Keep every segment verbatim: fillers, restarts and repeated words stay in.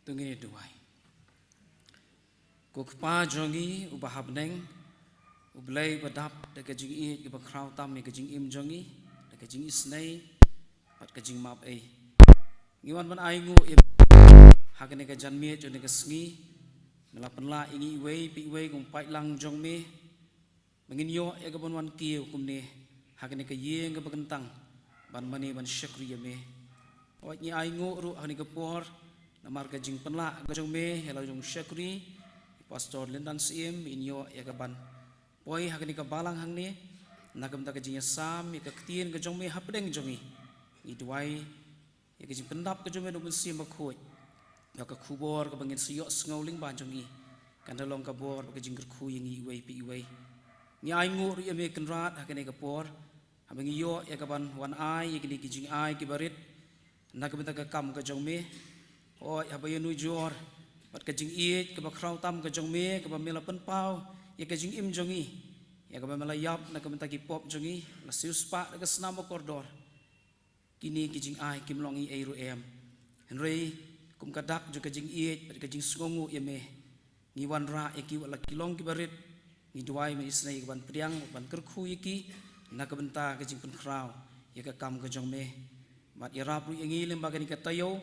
To ngin ïa duwai. Ko Kpa jong ngi uba ha bneng, U Blei uba dap da ka jingïeit kaba khraw tam ïa ka jingim jong ngi, da ka jingisynei bad ka jingmap ei. Ngi wan ban ai nguh ïa ha kane ka janmiet jong kane ka sngi, me la pynlah ïa ngi iwei pa iwei kum u paidlang jong me, ba ngin ïoh ïa ka ban wan kiew kumne ha kane ka ïing kaba kyntang ban mane ban shakri ïa me. Hooid, ngi ai nguh ruh ha kane ka por namar ka jingpynlah ka jong me ïa la jong u shakri, i Pastor Lyndan Syiem, in ïoh ïa ka ban poi ha kane ka balang hangne na ka bynta ka jingïasam ïa ka ktien ka jong me hapdeng jong ngi. Ngi duwai ïa ka jingpyndap ka jong me da u Mynsiem Bakhuid, ïa ka khubor kaba ngin sa ïohsngew lyngba jong ngi kan da long ka bor bad ka jingkyrkhu ïa ngi iwei pa iwei. Ngi ai nguh ruh ïa me Kynrad ha kane ka por, haba ngi ïoh ïa ka ban wan ai ïa kine ki jingai kiba rit na ka bynta ka kam ka jong me. Hooid, haba ïanujor bad ka jingïeit kaba khraw tam ka jong me, kaba me la pynpaw ïa ka jingim jong ngi, ïa kaba me la ïap na ka bynta ki pop jong ngi, la siewspah da ka snam bakordor. Kine ki jingai kim long ei ei ruh em. Hynrei kum ka dak jong ka jingïeit bad ka jingsngewnguh ïa me, ngi wanrah ïa ki wat la ki long kiba rit. Ngi duwai me isynei ïa ka ban pdiang, ban kyrkhu ïa ki na ka bynta ka jingpynkhraw ïa ka kam ka jong me. Bad ïarap ruh ïa ngi lyngba kane ka taïew,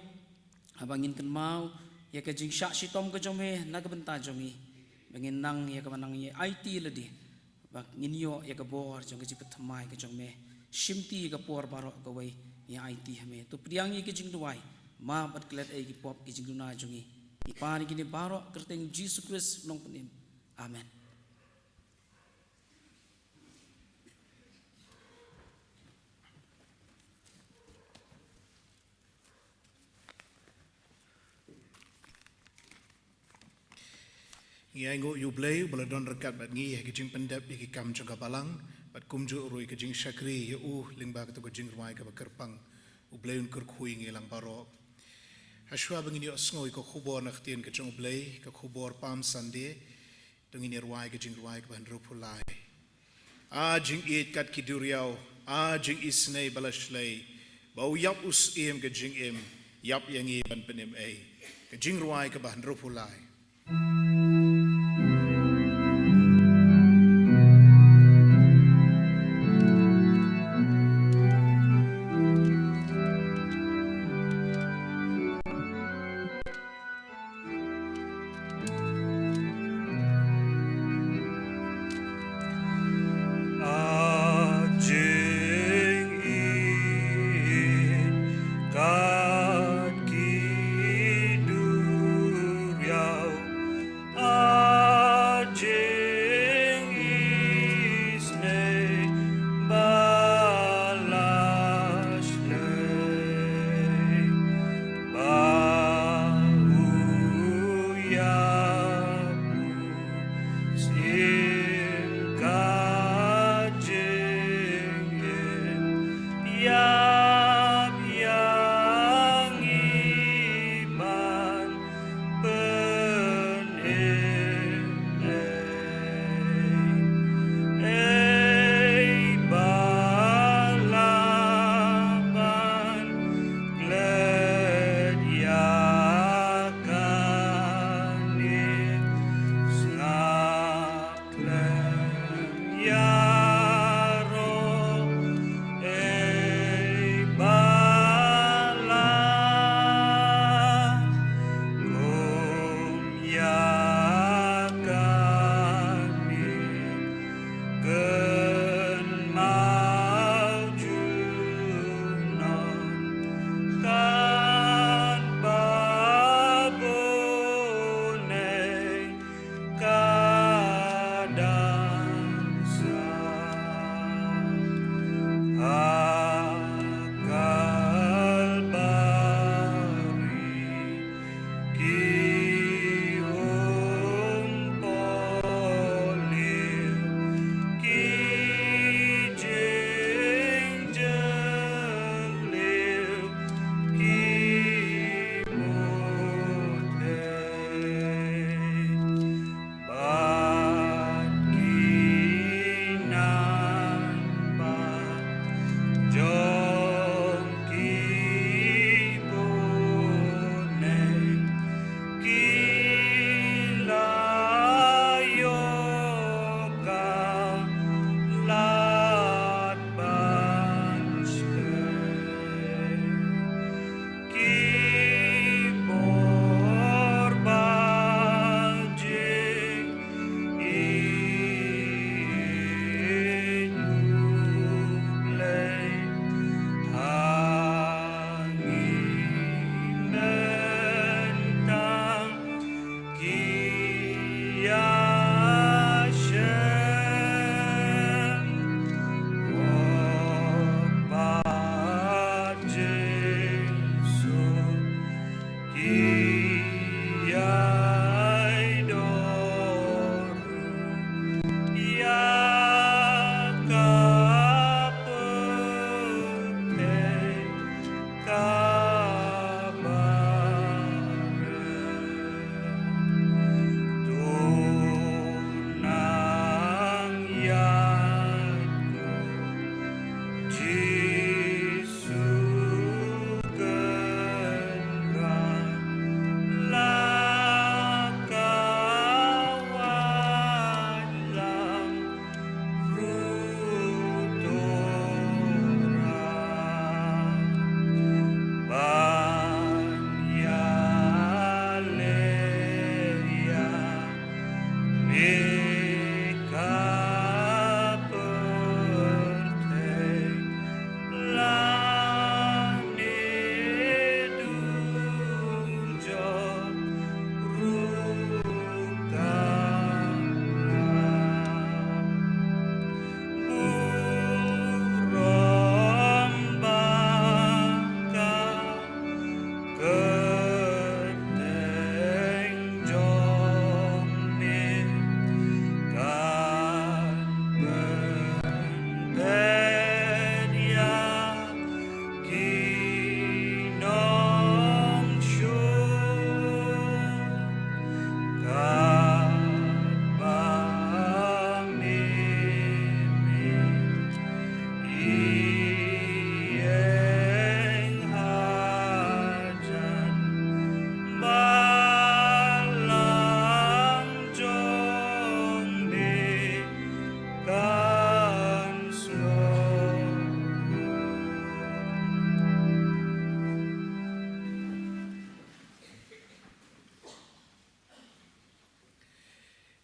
haba ngin kynmaw ïa ka jingshah shitom ka jong me na ka bynta jong ngi, ba ngin nang ïa kaba nang ïa aiti lade, ba ngin ïoh ïa ka bor jong ka jingpynthymmai ka jong me. Shimti ïa ka por baroh kawei ïa aiti ha me. To pdiang ïa ka jingduwai, map bad klet ei ki pop ki jingduna jong ngi. Ngi pan ïa kine baroh ha ka kyrteng Jisu Khrist u nongpynim. Amen. Ngi ainguh ïa U Blei uba la don ryngkat bad ngi ha ka jingpyndep ïa ki kam jong ka balang, bad kumjuh ruh ïa ka jingshakri ïa u lyngba kato ka jingrwai kaba kyrpang. U Blei un kyrkhu ïa ngi lang baroh. Hashwa ba ngin ïohsngew ïa ka khubor na ka ktien ka jong U Blei, ka khubor Palm Sunday, to ngin ïa rwai ka jingrwai kaba hynriewphew lai. A jingïeit kat ki duriaw, a jingisynei ba la shlei, ba u ïap u Syiem ka jingim, ïap ïa ngi ban pynim ei. Ka jingrwai kaba hynriewphew lai. A jingïeit kat ki duriaw, a jingisynei ba la shlei, ba u ïap u Syiem ka jingim, ïap ïa ngi ban pynim ei, ei ba la ban klet ïa kane, sngap khlem ïaroh ei.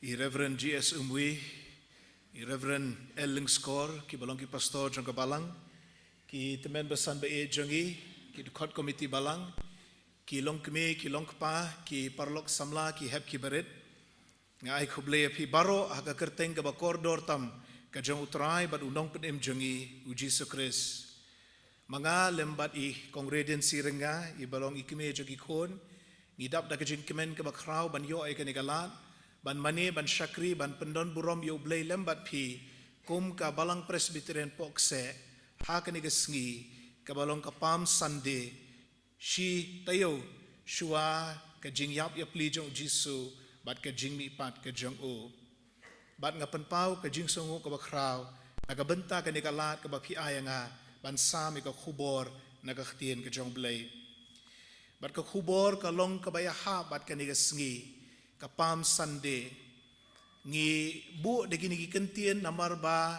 I Reverend G S Umwi, i Reverend L Lyngskor, ki ba long ki pastor jong ka balang, ki tymmen basan ba ïeit jong ngi, ki dkhot komiti balang, ki long kmie, ki long kpa, ki paralok samla, ki hep ki barit. Nga ai khublei ïa phi baroh ha ka kyrteng kaba kordor tam ka jong U Trai bad U Nongpynim jong ngi, U Jisu Khrist. Ma nga lem bad i Kong Radiancy Rynga, i ba long i kmie jong ki khun, ngi dap da ka jingkmen kaba khraw ban ïoh ïa kane ka lad, ban mane, ban shakri, ban pyndon burom ïa U Blei lem bad phi, kum ka Balang Presbyterian Pohkseh, ha kane ka sngi, kaba long ka Palm Sunday, shi taïew shuwa ka jingïap ïapli jong U Jisu bad ka jingmihpat ka jong u. Bad nga pynpaw ka jingsngewnguh kaba khraw na ka bynta kane ka lad kaba phi ai ïa nga ban sam ïa ka khubor na ka ktien ka jong U Blei. Bad ka khubor ka long kaba ïahap bad kane ka sngi, ka Palm Sunday. Ngi buh da kine ki kyntien namar ba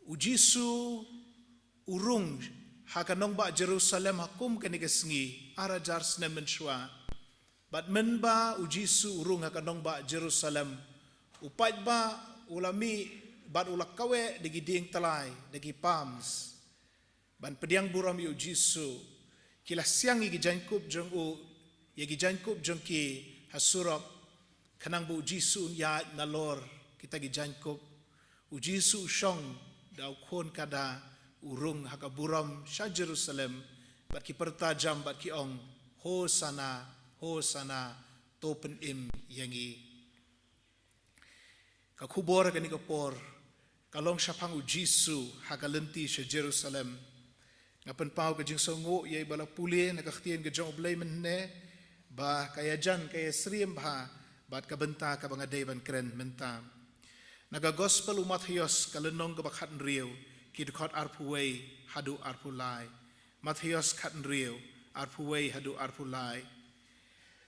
U Jisu u rung ha ka nongbah Jerusalem ha kum kane ka sngi, ar hajar snem mynshuwa. Bad mynba U Jisu u rung ha ka nongbah Jerusalem, u paidbah u la mih bad u la kaweh da ki dieng tyllai, da ki palms, ban pdiang burom ïa U Jisu. Ki la siang ïa ki jaiñkup jong u, ïa ki jaiñkup jong ki ha surok, khnang ba U Jisu un ïaid nalor kita ki jaiñkup. U Jisu u shong da u khun kada, u rung ha ka burom sha Jerusalem, bad ki pyrta jam bad ki ong, "Hosana, Hosana, to pynim ïa ngi." Ka khubor kane ka por ka long shaphang U Jisu ha ka lynti sha Jerusalem. Nga pynpaw ka jingsngewnguh ïa i ba la pule na ka ktien ka jong U Blei mynne, ba ka ïajan ka ïasyriem bha bad ka bynta kaba nga dei ban kren mynta. Na ka Gospel u Mathaios ka lynnong kaba khathynriew, ki dkhot arphew wei haduh arphew lai. Mathaios khathynriew, arphew wei haduh arphew lai.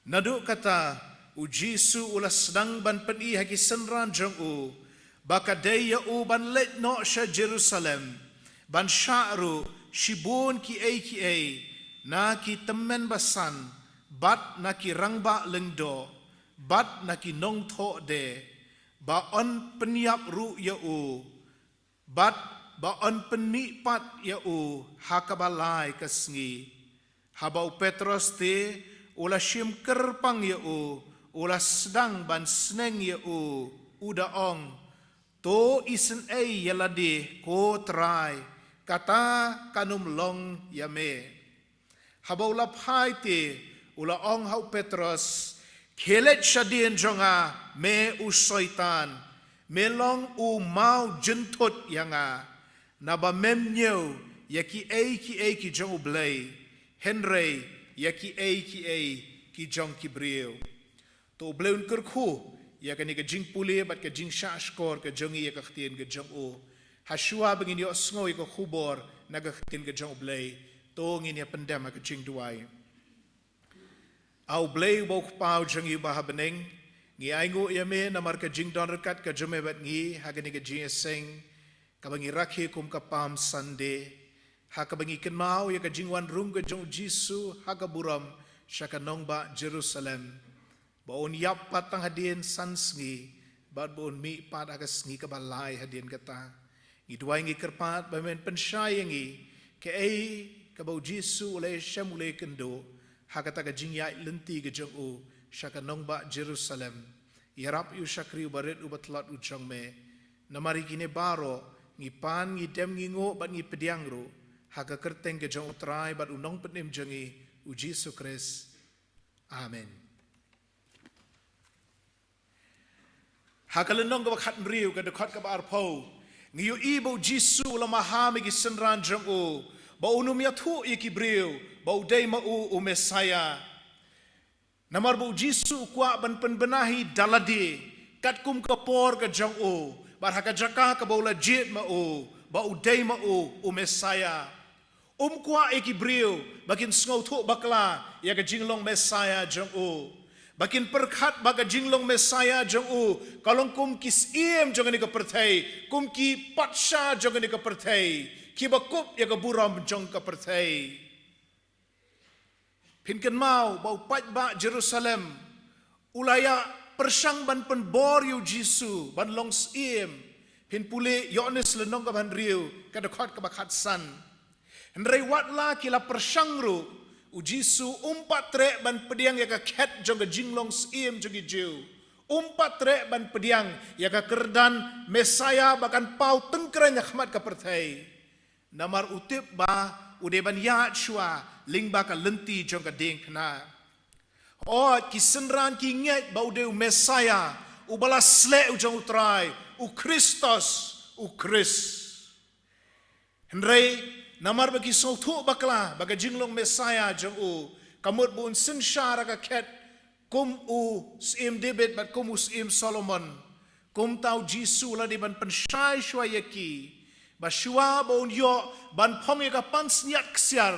Naduh kata, U Jisu u la sdang ban pyni ha ki synran jong u ba ka dei ïa u ban leit noh sha Jerusalem, ban shah ruh shibun kiei kiei na ki tymmen basan, bad na ki rangbah lyngdoh, bad na ki nongthoh de, ba yn pynïap ruh ïa u, bad ba yn pynmihpat ïa u ha kaba lai ka sngi. Haba u Petros te u la shim kyrpang ïa u, u la sdang ban sneng ïa u, u da ong, "To isynei ïa lade ko Trai, kata kan ym long ïa me." Haba u la phai te, u la ong ha u Petros, "Khie leit shadien jong nga, me u Soitan, me long u maw jynthut ïa nga, naba mem ñiew ïa kiei kiei ki jong U Blei, hynrei ïa kiei kiei ki jong ki briew." To U Blei un kyrkhu ïa kane ka jingpule bad ka jingshahshkor ka jong ngi ïa ka ktien ka jong u. Ha shuwa ba ngin ïohsngew ïa ka khubor na ka ktien ka jong U Blei, to ngin ïa pyndem ha ka jingduwai. A U Blei uba u Kpa u jong ngi uba ha bneng, ngi ainguh ïa me namar ka jingdon ryngkat ka jong me bad ngi ha kane ka jingïaseng kaba ngi rakhe kum ka Palm Sunday, ha kaba ngi kynmaw ïa ka jingwan rung ka jong U Jisu ha ka burom sha ka nongbah Jerusalem, ba un ïap pat tang hadien san sngi, bad ba un mih pat ha ka sngi kaba lai hadien kata. Ngi duwai ngi kyrpad ba men pynshai ïa ngi kaei kaba U Jisu u la ïashem u la ïakynduh ha kata ka jingïaid lynti ka jong u sha ka nongbah Jerusalem. Ïarap ïa u shakri uba rit uba tlot u jong me. Namar ïa kine baroh ngi pan, ngi dem, ngi nguh bad ngi pdiang ruh ha ka kyrteng ka jong U Trai bad U Nongpynim jong ngi, U Jisu Khrist. Amen. Ha ka lynnong kaba khathynriew, ka dkhot kaba arphew, ngi ïohi ba U Jisu u la maham ïa ki synran jong u ba un ym ïathuh ïa ki briew ba u dei ma u u Messaïah. Namar ba U Jisu u kwah ban pynbna hi da lade katkum ka por ka jong u, bad ha ka jaka kaba u la jied ma u, ba u dei ma u u Messaïah. Um kwah ïa ki briew ba kin sngewthuh bakla ïa ka jinglong Messaïah jong u, ba kin pyrkhat ba ka jinglong Messaïah jong u ka long kum ki syiem jong kane ka pyrthei, kum ki patsha jong kane ka pyrthei, kiba kup ïa ka burom jong ka pyrthei. Phin kynmaw ba u paidbah Jerusalem u la ïa pyrshang ban pynbor ïa u Jisu ban long syiem. Phin pule Ïoannis lynnong kaba hynriew, ka dkhot kaba khatsan. Hynrei wat la ki la pyrshang ruh, u Jisu um pat treh ban pdiang ïa ka khet jong ka jinglong syiem jong ki Jiw. Um pat treh ban pdiang ïa ka kyrdan Messaïah ba kan paw tyngkreiñ ha khmat ka pyrthei. Namar u tip ba u dei ban ïaid shuwa lyngba ka lynti jong ka diengphna. Hooid, ki synran ki ngeit ba u dei u Messaïah, uba la sleh u jong u Trai, u Khristos, u Khrist. Hynrei namar ba ki sngewthuh bakla ba ka jinglong Messaïah jong u ka mut ba un synshar ha ka khet kum u Syiem David bad kum u Syiem Solomon, kumta u Jisu u la dei ban pynshai shuwa ïa ki ba shuwa ba un ïoh ban phong ïa ka pansngiat ksiar,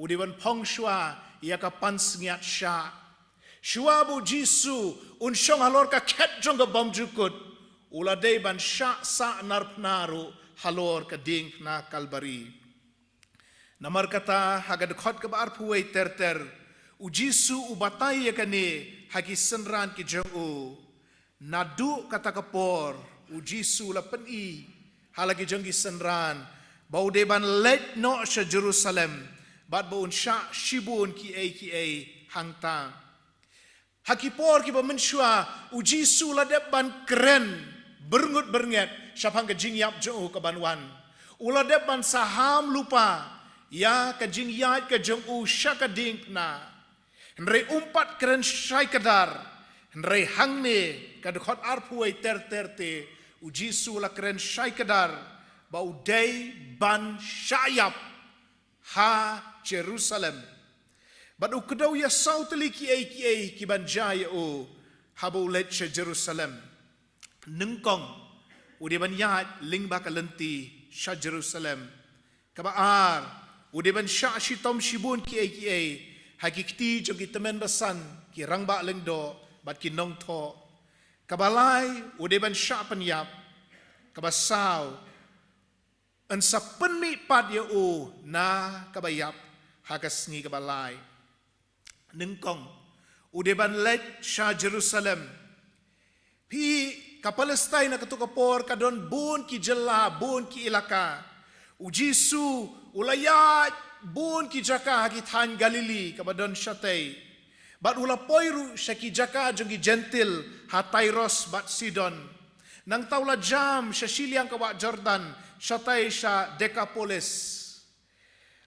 u dei ban phong shuwa ïa ka pansngiat shah. Shuwa ba u Jisu un shong halor ka khet jong ka bymjukut, u la dei ban shah sah narphna ruh halor ka diengphna Kalbari. Namar kata, ha ka dkhot kaba arphew wei ter ter, u Jisu u batai ïa kane ha ki synran ki jong u. Naduh kata ka por, u Jisu u la pyni ha la ki jong ki synran ba u dei ban leit noh sha Jerusalem bad ba un shah shibun kiei kiei hangta. Ha ki por kiba mynshuwa, u Jisu u la dep ban kren byrngut byrnget shaphang ka jingïap jong u kaban wan. U la dep ban saham lypa ïa ka jingïaid ka jong u sha ka diengphna. Hynrei um pat kren shai kdar. Hynrei hangne, ka dkhot arphew wei ter ter te, u Jisu u la kren shai kdar ba u dei ban shah ïap ha Jerusalem. Bad u kdew ïa saw tylli kiei kiei kiban jia ïa u haba u leit sha Jerusalem. Nyngkong, u dei ban ïaid lyngba ka lynti sha Jerusalem. Kaba ar, u dei ban shah shitom shibun kiei kiei ha ki kti jong ki tymmen basan, ki rangbah lyngdoh bad ki nongthoh. Kaba lai, u dei ban shah pynïap. Kaba saw, yn sa pynmih pat ïa u na kaba ïap ha ka sngi kaba lai. Nyngkong, u dei ban leit sha Jerusalem. Phi, ka Palestine ha kato ka por ka don bun ki jylla, bun ki ilaka. U Jisu u la ïaid bun ki jaka ha ki thaiñ Galili kaba don shatei. Bad u la poi ruh sha ki jaka jong ki Jentil ha Tyrus bad Sidon. Nangta u la jam sha shiliang ka wah Jordan, shatei sha Dekapolis.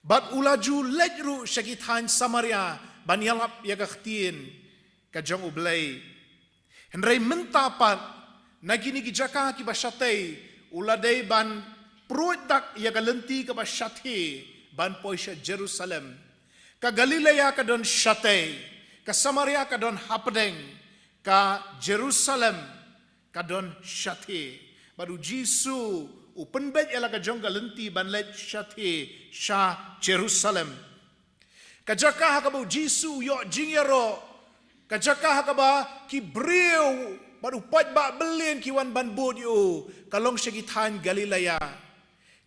Bad u la ju leit ruh sha ki thaiñ Samaria ban ïalap ïa ka ktien ka jong U Blei. Hynrei mynta pat, na kine ki jaka kiba shatei, u la dei ban pruid dak ïa ka lynti kaba shathie ban poi sha Jerusalem. Ka Galilea ka don shatei, ka Samaria ka don hapdeng, ka Jerusalem ka don shathie. Bad u Jisu u pynbeit ïa la ka jong ka lynti ban leit shathie sha Jerusalem. Ka jaka ha kaba u Jisu u ïoh jingïaroh, ka jaka ha kaba ki briew bad u paidbah billion ki wan ban bud ïa u, ka long sha ki thaiñ Galilea.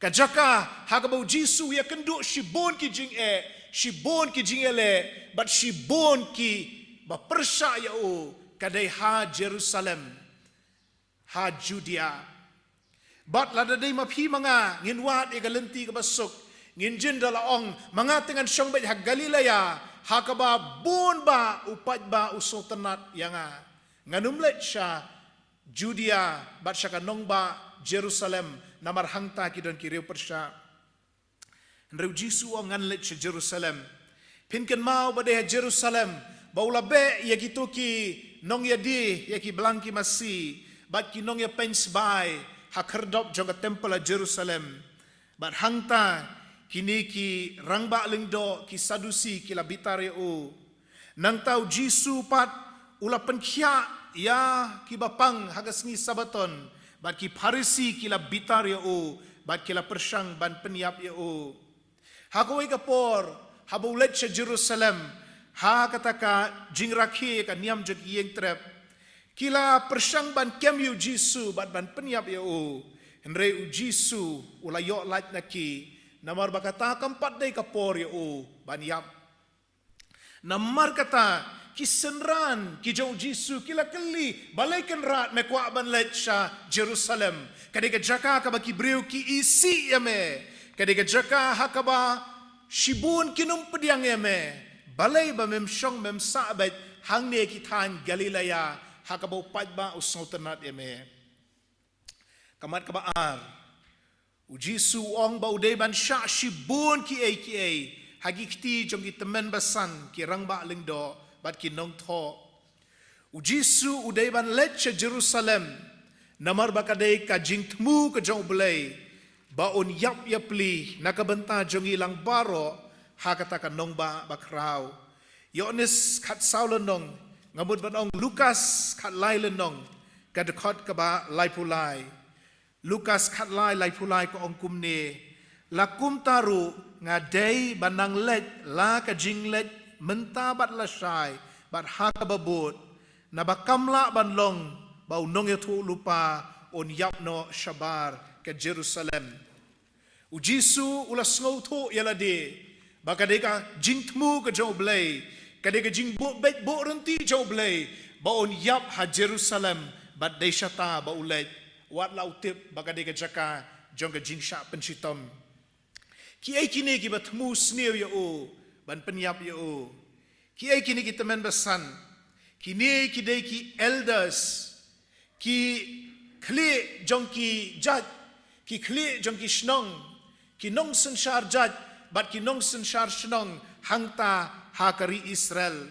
Ka jaka ha kaba u Jisu u ïakynduh shibun ki jingeh, shibun ki jingïaleh bad shibun kiba pyrshah ïa u, ka dei ha Jerusalem, ha Judea. Bad lada dei ma phi ma nga ngin wad ïa ka lynti kaba suk, ngin jin da la ong, ma nga te ngan shong beit ha Galilea, ha kaba bun bah u paidbah u sngewtynnat ïa nga. Ngan ym leit sha Judea bad sha ka nongbah Jerusalem, namar hangta ki don ki riew pyrshah. Hynrei u Jisu u ong, ngan leit sha Jerusalem. Phin kynmaw ba dei ha Jerusalem ba u la beh ïa kito ki nongïadie ïa ki blang ki masi bad ki nongïapeiñ sbai ha khyrdop jong ka templ ha Jerusalem. Bad hangta kine ki rangbah lyngdoh, ki Sadusi, ki la bitar ïa u. Nangta u Jisu pat u la pynkhiah ïa kiba pang ha ka sngi Sabbaton, bad ki Pharisi ki la bitar ïa u bad ki la pyrshang ban pynïap ïa u. Ha kawei ka por, haba u leit sha Jerusalem ha kata ka jingrakhe ka niam jong ki ïing trep, ki la pyrshang ban kem ïa u Jisu bad ban pynïap ïa u. Hynrei u Jisu u la ïoh lait na ki, namar ba kata kam pat dei ka por ïa u ban ïap. Namar kata, Ki synran ki jong u Jisu ki la kylli, "Balei Kynrad me kwah ban leit sha Jerusalem? Ka dei ka jaka kaba ki briew ki isih ïa me. Ka dei ka jaka ha kaba shibun kin ym pdiang ïa me. Balei ba mem shong mem sah beit hangne ki thaiñ Galilea, ha kaba u paidbah u sngewtynnad ïa me?" Ka mat kaba ar, u Jisu u ong ba u dei ban shah shibun kiei kiei ha ki kti jong ki tymmen basan, ki rangbah lyngdoh bad ki nongthoh. U Jisu u dei ban leit sha Jerusalem, namar ba ka dei ka jingthmu ka jong U Blei ba un ïap ïapli na ka bynta jong ngi lang baroh ha kata ka nongbah bakhraw. Ïoannis khatsaw lynnong, nga mut ban ong Lukas khatlai lynnong, ka dkhot kaba laiphew lai. Lukas khatlai laiphew lai ka ong kumne: "La kumta ruh nga dei ban nang leit la ka jingleit mynta bad lashai bad ha kaba bud, naba kam lah ban long ba u nongïathuhlypa un ïap noh shabar ka Jerusalem." U Jisu u la sngewthuh ïa lade ba ka dei ka jingthmu ka jong U Blei, ka dei ka jingbuh beit buh rynti jong U Blei ba un ïap ha Jerusalem, bad dei shata ba u leit, wat la u tip ba ka dei ka jaka jong ka jingshah pynshitom. Kiei kine kiba thmu sniew ïa u ban pynïap ïa u? Kiei kine ki tymmen basan? Kine ki dei ki elders, ki khlieh jong ki jait, ki khlieh jong ki shnong, ki nongsynshar jait bad ki nongsynshar shnong hangta ha ka ri Israel.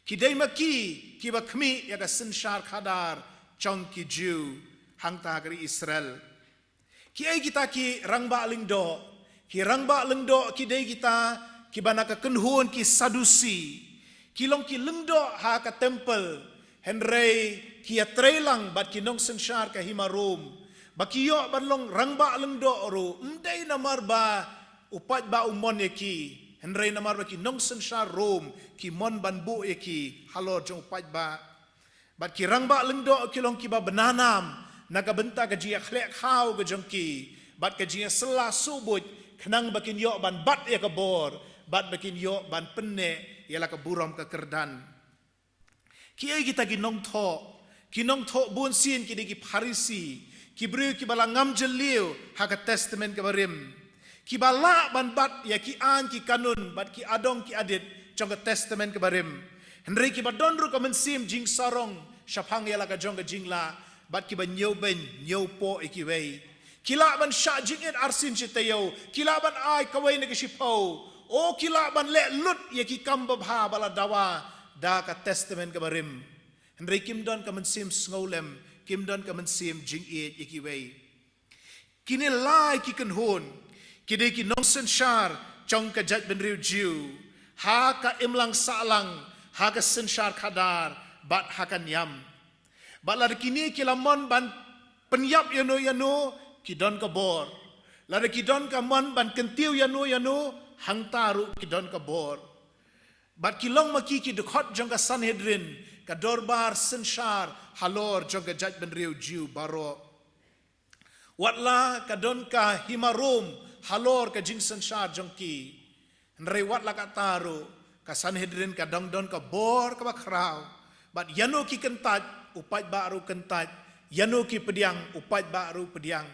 Ki dei ma ki kiba khmih ïa ka synshar khadar jong ki Jiw hangta ha ka ri Israel. Kiei kita ki rangbah lyngdoh? Ki rangbah lyngdoh ki dei kita kiba na ka kynhun ki Sadusi. Ki long ki lyngdoh ha ka templ, hynrei ki ïatreilang bad ki nongsynshar ka hima Rom ba ki ïoh ban long rangbah lyngdoh ruh, ym dei namar ba u paidbah u mon ïa ki, hynrei namar ba ki nongsynshar Rom ki mon ban buh ïa ki halor jong u paidbah. Bad ki rangbah lyngdoh ki long kiba bna nam na ka bynta ka jingïakhleh khaw ka jong ki bad ka jingïasylla suhbuit, khnang ba kin ïoh ban bat ïa ka bor bad ba kin ïoh ban pynneh ïa la ka burom ka kyrdan. Kiei kita ki nongthoh? Ki nongthoh bunsien ki dei ki Pharisi, ki briew kiba la ngam jylliew ha ka Testament kaba rim, kiba lah ban bat ïa ki aiñ ki kanun bad ki adong ki adit jong ka Testament kaba rim, hynrei kiba don ruh ka mynsiem jingsarong shaphang ïa la ka jong ka jinglah, bad kiba ñiewbeiñ ñiewpoh ïa kiwei. Ki lah ban shah jingit arsien shi taïew, ki lah ban ai kawei na ka shiphew, o ki lah ban leh lut ïa ki kam babha ba la dawa da ka Testament kaba rim. Hynrei kim don ka mynsiem sngewlem, kim don ka mynsiem jingïeit ïa kiwei. Kine lai ki kynhun ki dei ki nongsynshar jong ka jaitbynriew Jiw ha ka imlang sahlang, ha ka synshar khadar bad ha ka niam. Bad lada kine ki la mon ban pynïap ïano ïano, ki don ka bor. Lada ki don ka mon ban kyntiew ïano ïano, hangta ruh ki don ka bor. Bad ki long ma ki ki dkhot jong ka Sanhedrin, ka dorbar synshar halor jong ka jaitbynriew Jiw baroh. Wat la ka don ka hima Rom halor ka jingsynshar jong ki, hynrei wat la kata ruh, ka Sanhedrin ka dang don ka bor kaba khraw. Bad ïano ki kyntait, u paidbah ruh kyntait. Ïano ki pdiang, u paidbah ruh pdiang.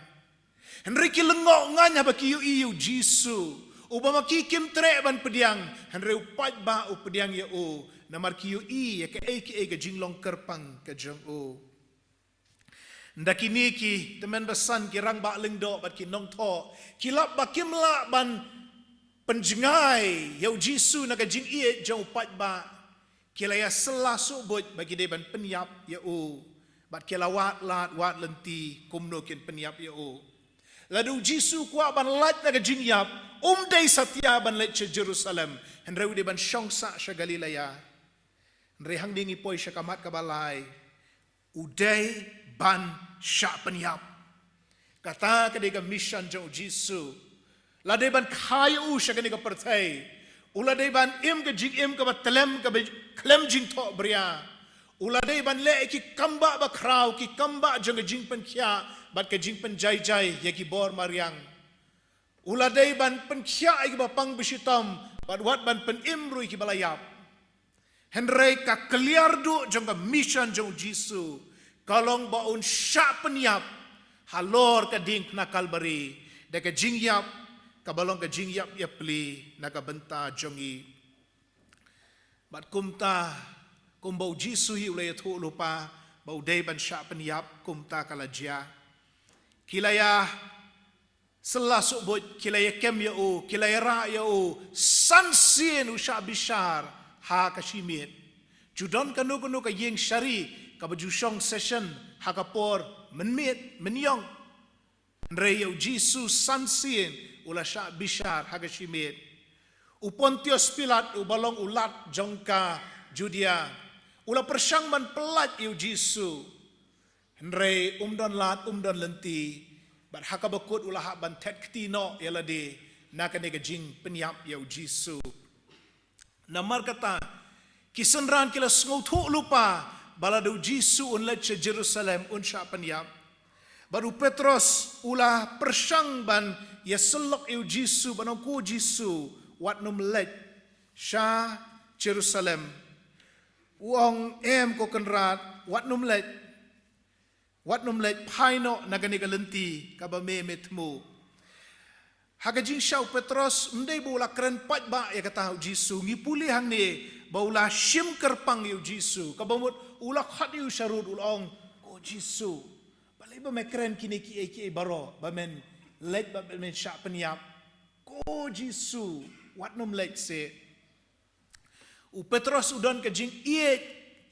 Hynrei ki lyngngoh ngaiñ haba ki ïohi ïa u Jisu, uba ma ki kim treh ban pdiang, hynrei u paidbah u pdiang ïa u, namar ki ïohi ïa kaei kaei ka jinglong kyrpang ka jong u. Nda kine ki tymmen basan, ki rangbah lyngdoh bad ki nongthoh, ki lap ba kim lah ban pynjngai ïa u Jisu na ka jingïeit jong u paidbah. Ki la ïasylla suhbuit ba ki dei ban pynïap ïa u, bad ki la wad lad wad lynti kumno kin pynïap ïa u. Lada u Jisu u kwah ban lait na ka jingïap, um dei satia ban leit sha Jerusalem, hynrei u dei ban shong sah sha Galilea. Hynrei hangne ngi poi sha ka mat kaba lai, u dei ban shah pynïap. Kata ka dei ka mission jong u Jisu. La dei ban kha ïa u sha kane ka pyrthei. U la dei ban im ka jingim kaba tlem, kaba khlem jingthohbria. U la dei ban leh ki kambah bakhraw, ki kambah jong ka jingpynkhiah bad ka jingpynjaijai ïa ki bor mariang. U la dei ban pynkhiah ïa kiba pang bashitom bad wat ban pynim ruh ïa kiba la ïap. Hynrei ka kliar duh jong ka mission jong u Jisu ka long ba un shah pynïap halor ka diengphna Kalbari da ka jingïap kaba long ka jingïap ïapli na ka bynta jong ngi. Bad kumta, kumba u Jisu hi u la ïathuh lypa ba u dei ban shah pynïap, kumta ka la jia. Ki la ïa sylla suhbuit, ki la ïa kem ïa u, ki la ïa rah ïa u, san sien u shah bishar ha ka shimiet. Ju don kano kano ka ïing shari kaba ju shong session ha ka por mynmiet, mynïong. Hynrei ïa u Jisu san sien u la shah bishar ha ka shimiet. U Pontius Pilat, uba long u lat jong ka Judia, u la pyrshang ban pyllait ïa u Jisu. Hynrei um don lad, um don lynti, bad ha kaba kut u la hap ban thet kti noh ïa lade na kane ka jingpynïap ïa u Jisu. Namar kata, ki synran ki la sngewthuh lypa ba lada u Jisu un leit sha Jerusalem un shah pynïap. Bad u Petros u la pyrshang ban ïa syllok ïa u Jisu, ban ong, "Ko Jisu, wat nym leit sha Jerusalem." U ong, "Em ko Kynrad, wat nym leit. Wat nym leit, phai noh na kane ka lynti kaba me me thmu." Ha ka jingshah u Petros, ym dei ba u la kren paidbah ïa kata u Jisu. Ngi pule hangne ba u la shim kyrpang ïa u Jisu. Kaba mut u la khot ïa u sharud, u la ong, "Ko Jisu, balei ba me kren kine kiei kiei baroh, ba men leit, ba men shah pynïap? Ko Jisu, wat nym leit seh." U Petros u don ka jingïeit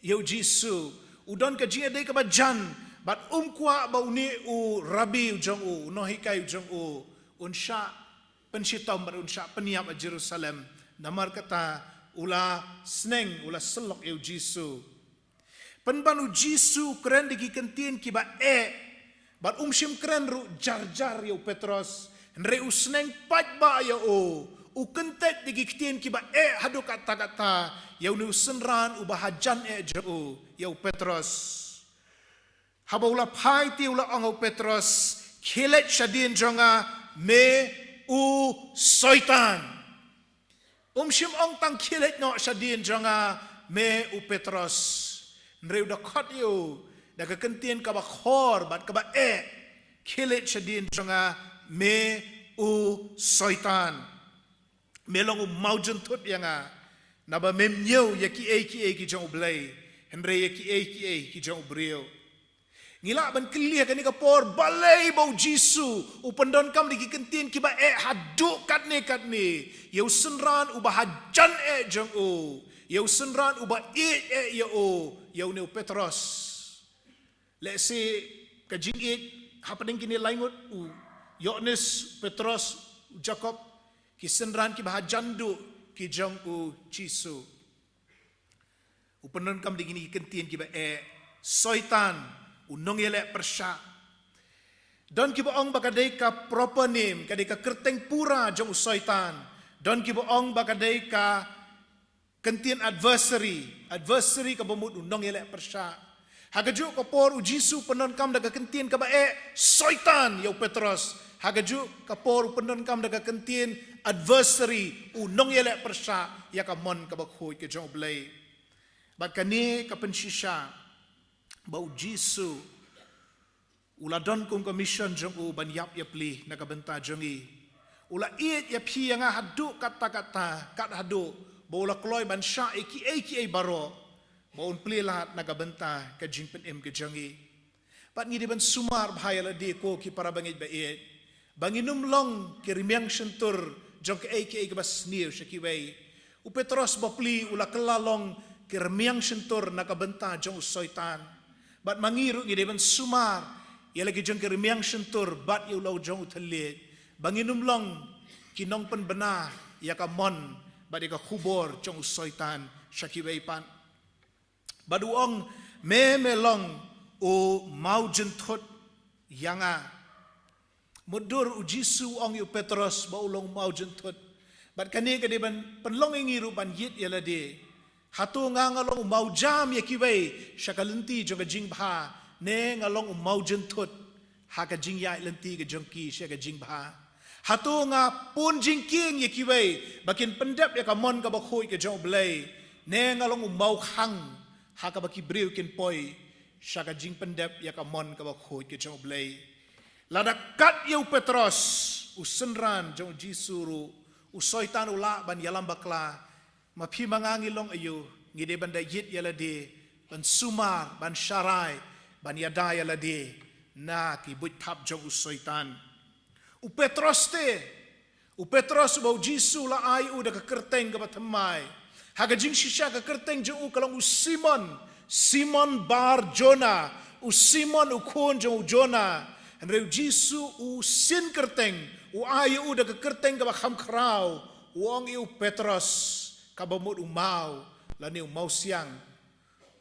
ïa u Jisu, u don ka jingïadei kaba jan, bad um kwah ba une u Rabbi u jong u, u nonghikai u jong u, un shah pynshitom bad un shah pynïap ha Jerusalem. Namar kata u la sneng, u la syllok ïa u Jisu. Pynban u Jisu u kren da ki kyntien kiba eh, bad um shym kren ruh jar jar ïa u Petros. Hynrei u sneng paidbah ïa u, u kyntait da ki ktien kiba eh haduh katta katta ïa une u synran uba hajan eh jong u, ïa u Petros. Haba u la phai te u la ong ha u Petros, "Khie leit shadien jong nga, me u Soitan." Um shym ong tang, "Khie leit noh shadien jong nga, me u Petros." Hynrei u da khot ïa u da ka kyntien kaba khor bad kaba eh, "Khie leit shadien jong nga, me u Soitan. Me long u mawjynthut ïa nga, naba mem ñiew ïa kiei kiei ki jong U Blei, hynrei ïa kiei kiei ki jong u briew." Ngi lah ban kylli ha kane ka por, balei ba u Jisu u pyndonkam da ki kyntien kiba eh haduh katne katne ïa u synran uba hajan eh jong u, ïa u synran uba ïeit eh ïa u, ïa une u Petros. Lehse ka jingïeit hapdeng kine lai ngut, u Ïoannis, Petros, u Jakob, ki synran kiba hajan duh ki jong u Jisu. U pyndonkam da kine ki kyntien kiba eh, Soitan, u nongïaleh pyrshah. Don kiba ong ba ka dei ka proper name, ka dei ka kyrteng pura jong u Soitan. Don kiba ong ba ka dei ka kyntien adversary, adversary kaba mut u nongïaleh pyrshah. Ha kajuh ka por u Jisu u pyndonkam da ka kyntien kaba eh, Soitan, ïa u Petros. Ha kajuh ka por u pyndonkam da ka kyntien adversary, u nongïaleh pyrshah ïa ka mon kaba khuid ka jong U Blei. Bad kane ka pynshisha ba u Jisu u la don kum ka mission jong u ban ïap ïapli na ka bynta jong ngi. U la ïeit ïa phi ïa nga haduh katta katta, kat haduh ba u la kloi ban shah ïa kiei kiei baroh ba un plie lad na ka bynta ka jingpynim ka jong ngi. Bad ngi dei ban sumar bha ïa lade, ko ki para bangeit ba ïeit, ba ngin ym long ki rmiang shyntur jong kiei kiei kiba sniew sha kiwei. U Petros bapli u la kylla long ki rmiang shyntur na ka bynta jong u Soitan. Bad ma ngi ruh ngi dei ban sumar ïa la ki jong ki rmiang shyntur bad ïa u la jong u thylliej, ba ngin ym long ki nongpynbna ïa ka mon bad ïa ka khubor jong u Soitan sha kiwei pat. Bad u ong, me me long u mawjynthut ïa nga. Mutdur u Jisu u ong ïa u Petros ba u long u mawjynthut. Bad kane ka dei ban pynlong ïa ngi ruh ban ïit ïa lade. Hato nga nga long u mawjam ïa kiwei sha ka lynti jong ka jingbha, ne nga long u mawjynthut ha ka jingïaid lynti ka jong ki sha ka jingbha? Hato nga pun jingkieng ïa kiwei ba kin pyndep ïa ka mon kaba khuid ka jong U Blei, Ne nga long u mawkhang ha kaba ki briew kin poi sha ka jingpyndep ïa ka mon kaba khuid ka jong U Blei. Lada kat ïa u Petros, u synran jong U Jisu ruh, u Soitan u lah ban ïalam bakla, ma phi ma nga ngi long aïu, ngi dei ban da ïit ïa lade, ban sumar, ban sharai, ban ïada ïa lade na ki buit thap jong u Soitan. U Petros te, u Petros uba U Jisu u la ai u da ka kyrteng kaba thymmai. Ha ka jingshisha ka kyrteng jong u ka long u Simon, Simon Bar Jona, u Simon u khun jong u Jona. Hynrei U Jisu u sien kyrteng, u ai u da ka kyrteng kaba kham khraw, u ong ïa u Petros, kaba mut u maw, lane u mawsiang,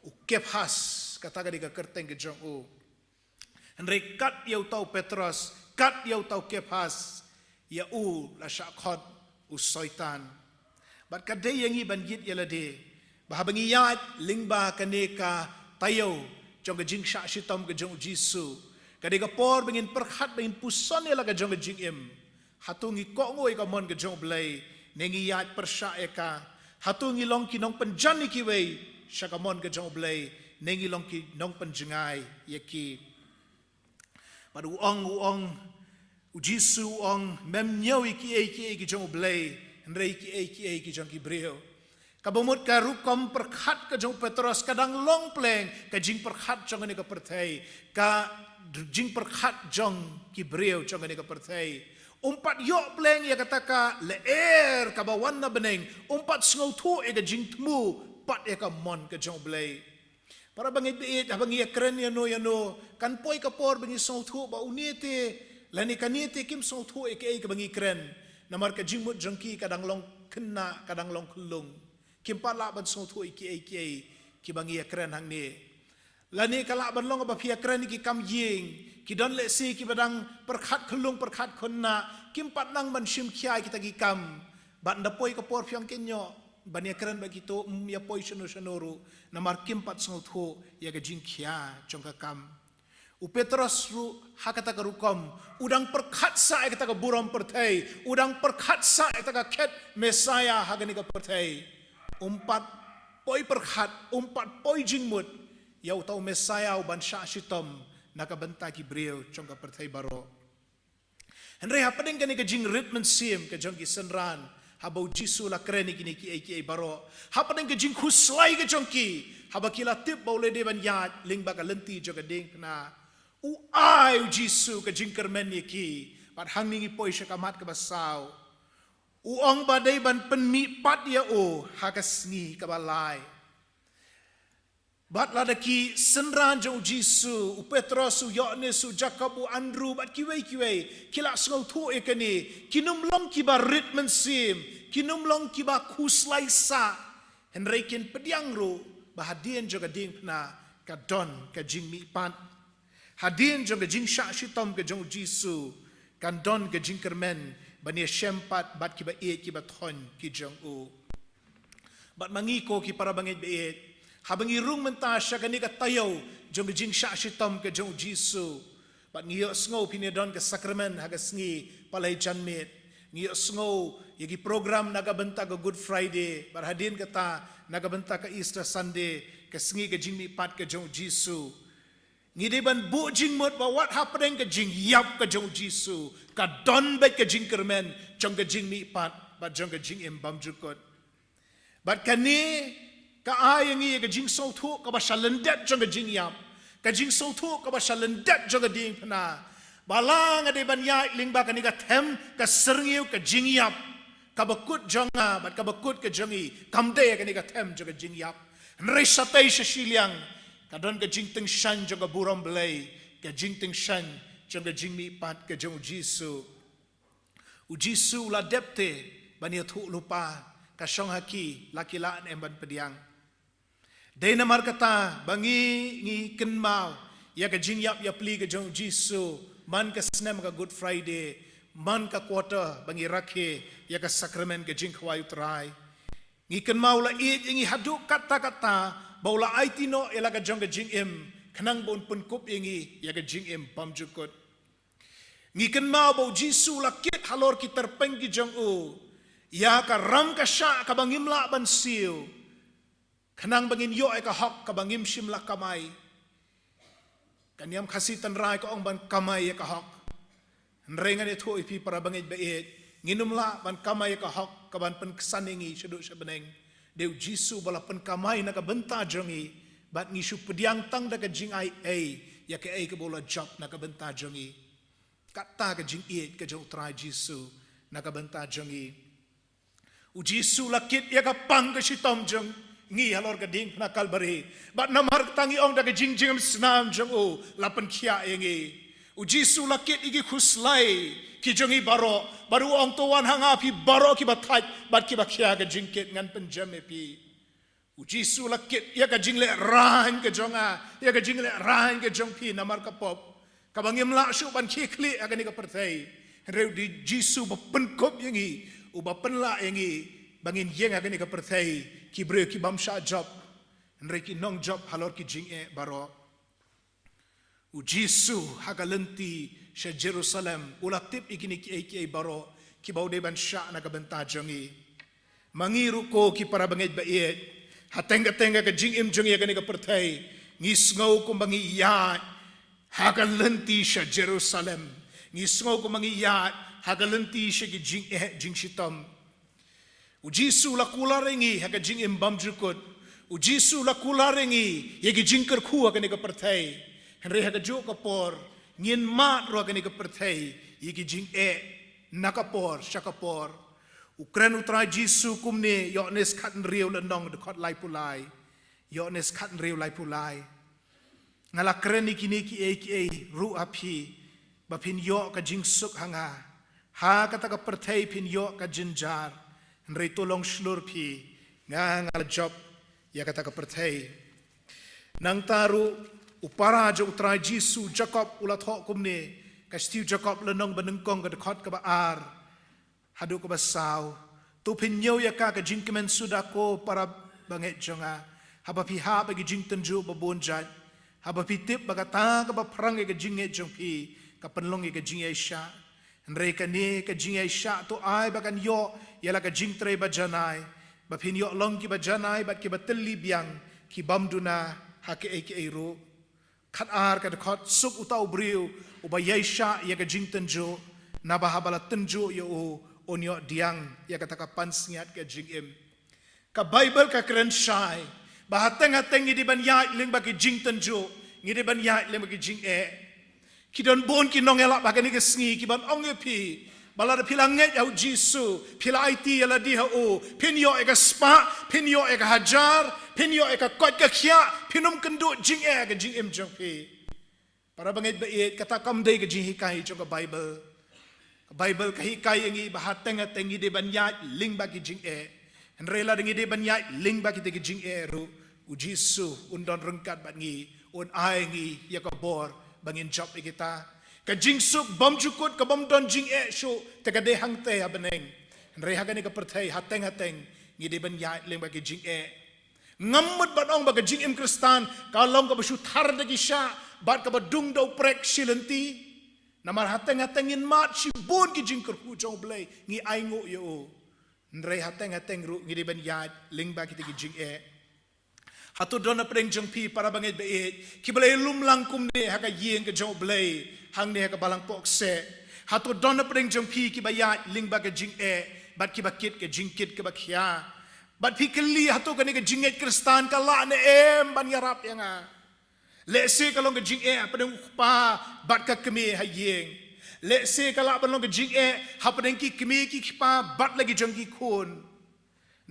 u Kephas, kata ka dei ka kyrteng ka jong u. Hynrei kat ïa uta u Petros, kat ïa uta u Kephas, ïa u la shah khot u Soitan. Bad ka dei ïa ngi ban ïit ïa lade, ba haba ngi ïaid lyngba kane ka taïew jong ka jingshah shitom ka jong U Jisu, ka dei ka por ba ngin pyrkhat, ba ngin puson ïa la ka jong ka jingim. Hato ngi kohnguh ïa ka mon ka jong U Blei, ne ngi ïaid pyrshah ïa ka? Hato ngi long ki nongpynjan ïa kiwei sha ka mon ka jong U Blei, ne ngi long ki nongpynjngai ïa ki? Bad u ong, u ong, U Jisu u ong, mem ñiew ïa kiei kiei ki jong U Blei, hynrei kiei kiei ki jong ki briew. Kaba mut ka rukom pyrkhat ka jong u Petros ka dang long pleng ka jingpyrkhat jong kane ka pyrthei, ka jingpyrkhat jong ki briew jong kane ka pyrthei. Um pat ïoh pleng ïa kata ka lyer kaba wan na bneng, um pat sngewthuh ïa ka jingthmu pat ïa ka mon ka jong U Blei. Para bangeit baieit, haba ngi ïakren ïano ïano, kan poi ka por ba ngi sngewthuh ba une te lane kane te kim sngewthuh ïa kaei kaba ngi kren. Namar ka jingmut jong ki ka dang long khynnah, ka dang long khyllung. Kim pat lah ban sngewthuh ïa kiei kiei kiba ngi ïakren hangne. Lane ka lah ban long ba phi ïakren ïa ki kam ïing, ki don lehse kiba dang pyrkhat khyllung pyrkhat khynnah, kim pat nang ban shim khia ïa kita ki kam. Bad ynda poi ka por phi ong kynnoh ban ïakren bad kito, ym ïa poi shano shano ruh, namar kim pat sngewthuh ïa ka jingkhia jong ka kam. U Petros ruh ha kata ka rukom, u dang pyrkhat sah ïa kata ka burom pyrthei, u dang pyrkhat sah ïa kata ka khet Messaïah ha kane ka pyrthei. Um pat poi pyrkhat, um pat poi jingmut ïa uta u Messaïah u ban shah shitom na ka bynta ki briew jong ka pyrthei baroh. Hynrei hapdeng kane ka jingrit mynsiem ka jong ki synran, haba U Jisu u la kren ïa kine kiei kiei baroh, hapdeng ka jingkhuslai ka jong ki, haba ki la tip ba u la dei ban ïaid lyngba ka lynti jong ka diengphna, u ai U Jisu ka jingkyrmen ïa ki. Bad hangne ngi poi sha ka mat kaba saw. U ong ba dei ban pynmihpat ïa u ha ka sngi kaba lai. Bad lada ki synran jong U Jisu, u Petros, u Ïoannis, u Jakob, u Andru, bad kiwei kiwei, ki la sngewthuh ïa kane, kin ym long kiba rit mynsiem, kin ym long kiba khuslai sah. Hynrei kin pdiang ruh ba hadien jong ka diengphna ka don ka jingmihpat. Hadien jong ka jingshah shitom ka jong U Jisu, kan don ka jingkyrmen ban ïashem pat bad kiba ïeit kiba thoiñ ki jong u. Bad ma ngi ko ki para bangeit baieit, haba ngi rung mynta sha kane ka taïew jong ka jingshah shitom ka jong U Jisu, bad ngi ïohsngew phin ïa don ka sakramen ha ka sngi Palei Janmiet, ngi ïohsngew ïa ki program na ka bynta ka Good Friday, bad hadien kata na ka bynta ka Easter Sunday, ka sngi ka jingmihpat ka jong U Jisu. Ngi dei ban buh jingmut ba wat hapdeng ka jingïap ka jong U Jisu ka don beit ka jingkyrmen jong ka jingmihpat bad jong ka jingim bymjukut. Bad kane ka ai ïa ngi ka jingsngewthuh kaba sha lyndet jong ka jingïap, ka jingsngewthuh kaba sha lyndet jong ka diengphna. Ba la nga dei ban ïaid lyngba kane ka them ka syrngiew ka jingïap, kaba kut jong nga bad kaba kut ka jong ngi kam dei kane ka them jong ka jingïap. Hynrei shatei sha shiliang ka don ka jingtyngshaiñ jong ka burom Blei, ka jingtyngshaiñ jong ka jingmihpat ka jong U Jisu. U Jisu u la dep te ban ïathuh lypa, ka shong ha ki la ki lah ne em ban pdiang. Dei namar kata ba ngi, ngi kynmaw ïa ka jingïap ïapli ka jong U Jisu man ka snem ka Good Friday, man ka quarter ba ngi rakhe ïa ka sakramen ka jingkhawai U Trai. Ngi kynmaw u la ïeit ïa ngi haduh katta katta ba u la aiti noh ïa la ka jong ka jingim khnang ba un pynkup ïa ngi ïa ka jingim bymjukut. Ngi kynmaw ba U Jisu u la kit halor ki tyrpeng ki jong u ïa ka ram ka shah kaba ngim lah ban siew. Khnang ba ngin ïoh ïa ka hok kaba ngim shym la kamai. Ka niam Khasi tynrai ka ong ban kamai ïa ka hok. Hynrei ngan ïathuh ïa phi para bangeit ba ïeit, ngin ym lah ban kamai ïa ka hok kaban pynksan ïa ngi shaduh sha bneng. Dei u Jisu ba la pynkamai na ka bynta jong ngi, bad ngi shu pdiang tang da ka jingai ei ïa kaei kaba u la jop na ka bynta jong ngi. Kata ka jingïeit ka jong u Trai Jisu na ka bynta jong ngi. U Jisu la kit ïa ka pang ka shitom jong ngi halor ka diengphna Kalbari. Bad namar kata ngi ong da ka jingjingim snam jong u la pynkhiah ïa ngi. U Jisu la kit ïa ki khuslai ki jong ngi baroh. Bad u ong, to wan ha nga phi baroh kiba thait bad kiba khia ka jingkit, ngan pynjem ïa phi. U Jisu la kit ïa ka jinglehrain ka jong nga, ïa ka jinglehrain ka jong phi namar ka pop. Kaba ngim lah shuh ban khie khlieh ha kane ka pyrthei. Hynrei u Jisu ba pynkup ïa ngi, uba pynlah ïa ngi ba ngin ïeng ha kane ka pyrthei ki briew ki bym shah jop, hynrei ki nongjop halor ki jingeh baroh. U Jisu ha ka lynti sha Jerusalem u la tip ïa kine kiei kiei baroh kiba u dei ban shah na ka bynta jong ngi. Ma ngi ruh ko ki para bangeit ba ïeit, ha teng ka teng ka jingim jong ngi ha kane ka pyrthei, ngi sngew kumba ngi ïaid ha ka lynti sha Jerusalem. Ngi sngew kumba ngi ïaid ha ka lynti sha ki jingeh jingshitom. U Jisu la kular ïa ngi ha ka jingim bymjukut. U Jisu la kular ïa ngi ïa ki jingkyrkhu ha kane ka pyrthei. Hynrei ha kajuh ka por ngin mad ruh ha kane ka pyrthei ïa ki jingeh na ka por sha ka por. U kren u Trai Jisu kumne, Ïoannis khathynriew lynnong dkhot laiphew lai. Ïoannis khathynriew laiphew lai. Nga la kren ïa kine kiei kiei ruh ha phi ba phin ïoh ka jingsuk ha nga. Ha kata ka pyrthei phin ïoh ka jynjar, hynrei to long shlur phi, nga nga la jop ïa kata ka pyrthei. Nangta ruh u para jong u Trai Jisu Jakob u la thoh kumne, ka shithi u Jakob lynnong banyngkong ka dkhot kaba ar haduh kaba saw. To phin ñiew ïa ka ka jingkmen suda ko para bangeit jong nga, haba phi hap ha ki jingtynjuh babun jait, haba phi tip ba kata kaba phrang ïa ka jingngeit jong phi ka pynlong ïa ka jingïaishah. Hynrei kane ka jingïaishah to ai ba kan ïoh ïa la ka jingtrei bajanai, ba phin ïoh long kiba janai bad kiba tylli biang, ki bym duna ha kiei kiei ruh. Khatar ka dkhot, suk uta u briew uba ïaishah ïa ka jingtynjuh, naba haba la tynjuh ïa u, un ïoh diang ïa kata ka pansngiat ka jingim. Ka Baibl ka kren shai ba hateng hateng ngi dei ban ïaid lyngba ki jingtynjuh, ngi dei ban ïaid lyngba ki jingeh. Ki don bun ki nongïalap ha kane ka sngi kiban ong ïa phi ba lada phi la ngeit ha u Jisu, phi la aiti ïa lade ha u, phin ïoh ïa ka spah, phin ïoh ïa ka hajar, phin ïoh ïa ka koit ka khiah, phin ym kynduh jingeh ha ka jingim jong phi. Para bangeit ba ïeit, kata kam dei ka jinghikai jong ka Baibl. Ka Baibl ka hikai ïa ngi ba hateng hateng ngi dei ban ïaid lyngba ki jingeh. Hynrei lada ngi dei ban ïaid lyngba kita ki jingeh ruh, u Jisu un don ryngkat bad ngi, un ai ngi ïa ka bor ba ngin jop ïa kita. Ka jingsuk bymjukut ka bym don jingeh shuh te ka dei hangtei ha bneng. Hynrei ha kane ka pyrthei hateng hateng ngi dei ban ïaid lyngba ki jingeh. Ngam mut ban ong ba ka jingim Khristan ka long kaba shu thar da ki shah bad kaba dung da u prek shi lynti. Namar hateng hateng ngin mad shibun ki jingkyrkhu jong U Blei, ngi ainguh ïa u. Hynrei hateng hateng ruh ngi dei ban ïaid lyngba kita ki jingeh. Hato don na pdeng jong phi para bangeit ba ïeit kiba la ïalum lang kumne ha ka ïing ka jong U Blei hangne ha ka balang pohkseh? Hato don na pdeng jong phi kiba ïaid lyngba ka jingeh bad kiba kit ka jingkit kaba khia? Bad phi kylli, hato kane ka jingngeit Khristan ka lah ne em ban ïarap ïa nga? Lehse ka long ka jingeh hapdeng u kpa bad ka kmie ha ïing. Lehse ka lah ban long ka jingeh hapdeng ki kmie ki kpa bad la ki jong ki khun.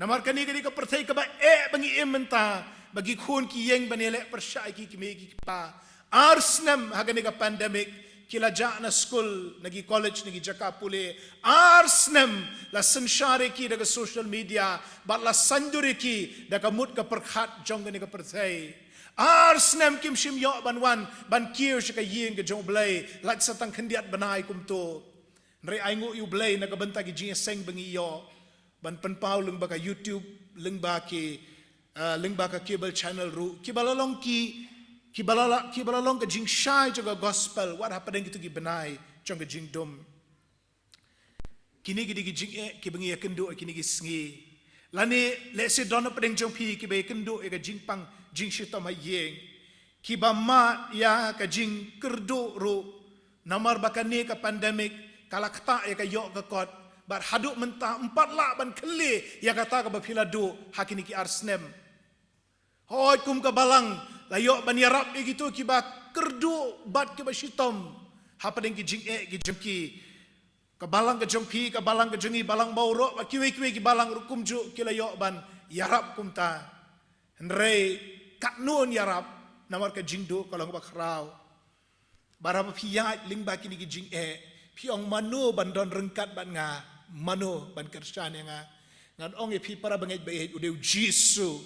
Namar kane ka dei ka pyrthei kaba eh ba ngi im mynta, ba ki khun ki ïeng ban ïaleh pyrshah ïa ki kmie ki kpa. Ar snem ha kane ka pandemic ki la jah na skul, na ki college, na ki jaka pule. Ar snem la synshar ïa ki da ka social media bad la saiñdur ïa ki da ka mut ka pyrkhat jong kane ka pyrthei. Ar snem kim shym ïoh ban wan ban kiew sha ka ïing ka jong U Blei, lait sa tang khyndiat bnai kumto. Hynrei ainguh ïa U Blei na ka bynta ki jingïaseng ba ngi ïoh ban pynpaw lyngba ka YouTube, lyngba ki, ah, lyngba ka cable channel ruh, kiba la long ki, kiba la, kiba la long ka jingshai jong ka gospel wat hapdeng kito ki bnai jong ka jingdum. Kine ki dei ki jingeh kiba ngi ïakynduh ha kine ki sngi. Lane lehse don hapdeng jong phi kiba ïakynduh ïa ka jingpang jingshitom ha ïing, kiba mad ïa ka jingkyrduh ruh, namar ba kane ka pandemic ka la ktah ïa ka ïoh ka kot, bad haduh mynta ym pat lah ban kylli ïa kata kaba phi la duh ha kine ki ar snem. Hooid, kum ka balang la ïoh ban ïarap ïa kito kiba kyrduh bad kiba shitom hapdeng ki jingeh ki jong ki. Ka balang ka jong phi, ka balang ka jong ngi, balang baroh, bad kiwei kiwei ki balang ruh kumjuh ki la ïoh ban ïarap kumta. Hynrei katno yn ïarap, namar ka jingduh ka long ba khraw. Bad haba phi ïaid lyngba kine ki jingeh, phi ong, mano ban don ryngkat bad nga, mano ban kyrshan ïa nga. Ngan ong ïa phi para bangeit ba ïeit, u dei u Jisu.